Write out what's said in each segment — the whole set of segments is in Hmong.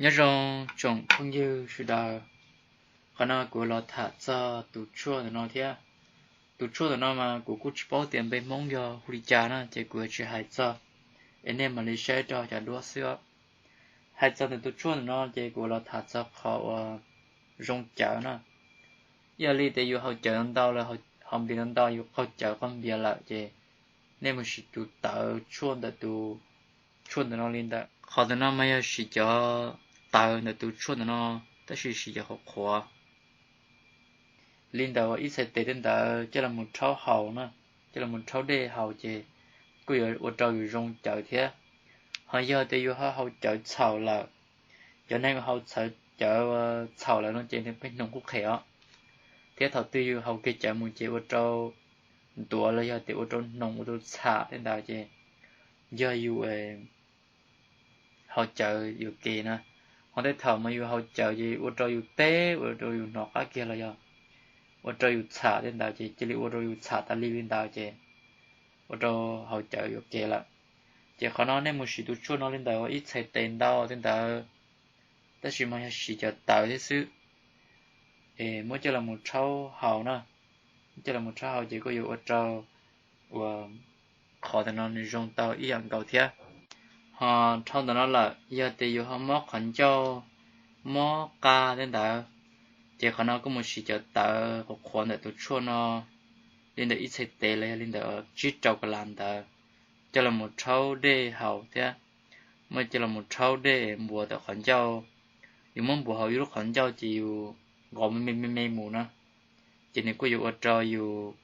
Nyob zoo tsoom phooj ywg sawv daws, qhov no kuv los tham txog tus tshuaj ntawm no thiab. Tus tshuaj ntawm no mas kuv kuj tsis paub tias npe Hmoob yog hu li cas na, ces kuv tsis hais txog, es nej mam li saib rau cov duab xwb. Hais txog ntawm tus tshuaj ntawm no ces kuv los tham txog qhov uas zoo cawv na. Yog li tias yus haus cawv ntau lawm, haus npias ntau, yus qaug cawv qaug npias lawm ces nej mus sim tus tawv tshuaj ntawm tus tshuaj ntawm no li ntawm. Qhov ntawm no mas yog sim cov tawv ntawm tus tshuaj ntawm no, tab sis sim cov qhuav qhuav li ntawm ib txhais tes tej ntawd coj los rhaub haus na, coj los rhaub dej haus ces kuj yuav ua rau yus zoo cawv thiab. Ho yog tias yus ho haus cawv txhaum lawm, cov neeg uas haus cawv txhaum lawm no ces nws pheej hnoos qhuav qhuav os, thiab thaum twg yus haus kiag cawv mus ces ua rau ntuav los yog tias ua rau hnoos ua rau txham tej ntawd ces yog yus haus cawv yuam kev na. Ho tej thaum mas yus haus cawv ces ua rau yus teb, ua rau yus hnov qab kiag los yog ua rau yus txham tej ntawd ces cia li ua rau yus txham tas li li ntawd ces ua rau haus cawv yuam kev lawm. Ces qhov no nej mus sim tus tshuaj no li ntawm ib txhais tes ntau tej ntawd, tab sis mas yog sim cov tawv thiab xwb. Es muab coj los rhaub haus na, coj los rhaub haus ces kuj yuav ua rau uas qhov ntawm no nws zoo tau ib yam nkaus thiab. Ho dhau ntawm no lawm, yog tias yus ho mob qhov ncauj, mob qa tej ntawd, ces qhov no kuj mus sim cov tawv qhuav qhuav ntawm tus tshuaj no li ntawm ib txhais tes los yog li ntawm tsib rau kas las ntawd, coj los rhaub dej haus thiab. Muab coj los rhaub dej npuav ntawm qhov ncauj. Yus muab npuav hauv yus lub qhov ncauj ces yus nqos me me me mus na, ces nws kuj yuav ua rau yus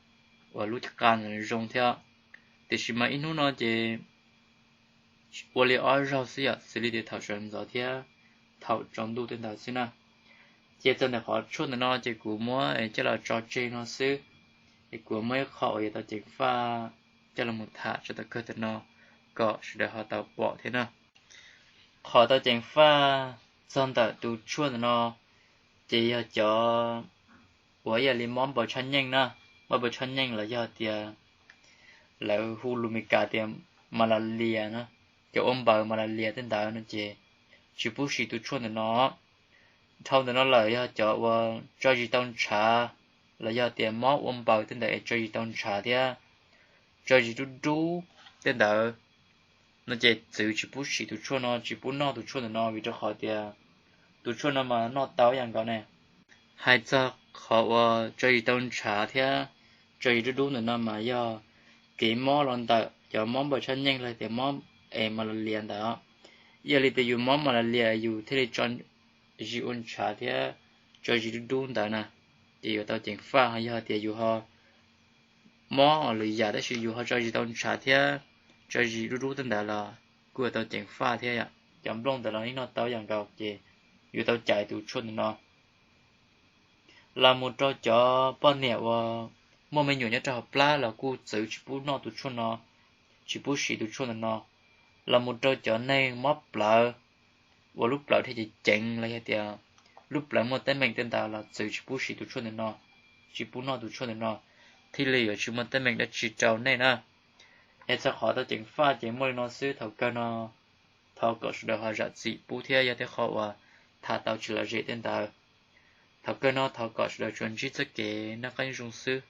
uas lub qa ntawd zoo thiab. Tiam sis mas ib hnub no ces ua li ob zaug xwb yom, xws li tias thaum sawv ntxov thiab thaum tsaus ntuj tej ntawd xwb na. Ces txog ntawm qhov tshuaj ntawm no ces kuv muab coj los tso tseg no xwb, es kuv muab ib qho uas yuav tau ceev faj coj los mus tham tso tom kawg tam no kom sawv daws ho tau pom thiab na. Qhov tau ceev faj txog ntawm tus tshuaj ntawm no ces yog cov uas ib yam li mob npaws tshaj nyeej na, mob npaws tshaj nyeej los yog tias lawv hu lus Meskas tias malaria na, cov ua npaws malaria tej ntawd no ces tsis pub sim tus tshuaj ntawm no. Dhau ntawm no lawm yog cov uas tso zis tau ntshav los yog tias mob ua npaws tej ntawd es tso zis tau ntshav thiab tso zis dub dub tej ntawd no ces txwv tsis pub sim tus tshuaj no, tsis pub noj tus tshuaj ntawm no vim rau qhov tias tus tshuaj no mas noj tau ib yam nkaus ne. Hais txog qhov uas tso zis tau ntshav thiab tso zis dub dub ntawm no mas yog kev mob los ntawm cov mob npaws tshaj nyeej los tias mob es malaria ntawd. Ib yam li tias yus mob malaria yus thiaj li tso zis ua ntshav thiab tso zis dub dub ntawd na, ces yuav tau ceev faj. Ho yog tias yus ho mob lwm yam tab sis yus ho tso zis tau ntshav thiab tso zis dub dub tej ntawd los kuj yuav tau ceev faj thiab. Cov nplooj ntawd los yeej noj tau ib yam nkaus ces yuav tau cais tus tshuaj ntawm no. Los mus rau cov poj niam uas muaj me nyuam nyob rau hauv plab los kuj txwv tsis pub noj tus tshuaj no, tsis pub sim tus tshuaj ntawm no. Los mus rau cov neeg mob plawv uas lub plawv dhia ceev ceev los yog tias lub plawv muaj teeb meem tej ntawd los txwv tsis pub sim tus tshuaj ntawm no, tsis pub noj tus tshuaj ntawm no, thiaj li yuav tsis muaj teeb meem dab tsi rau nej na. Es txog qhov tau ceev faj ces muaj li no xwb. Thaum kawg no thov kom sawv daws ho zam txim pub thiab yog tej qhov uas tham tau tsis lom zem tej ntawd. Thaum kawg no thov kom sawv daws tsuas ntsib txoj kev noj qab nyob zoo xwb.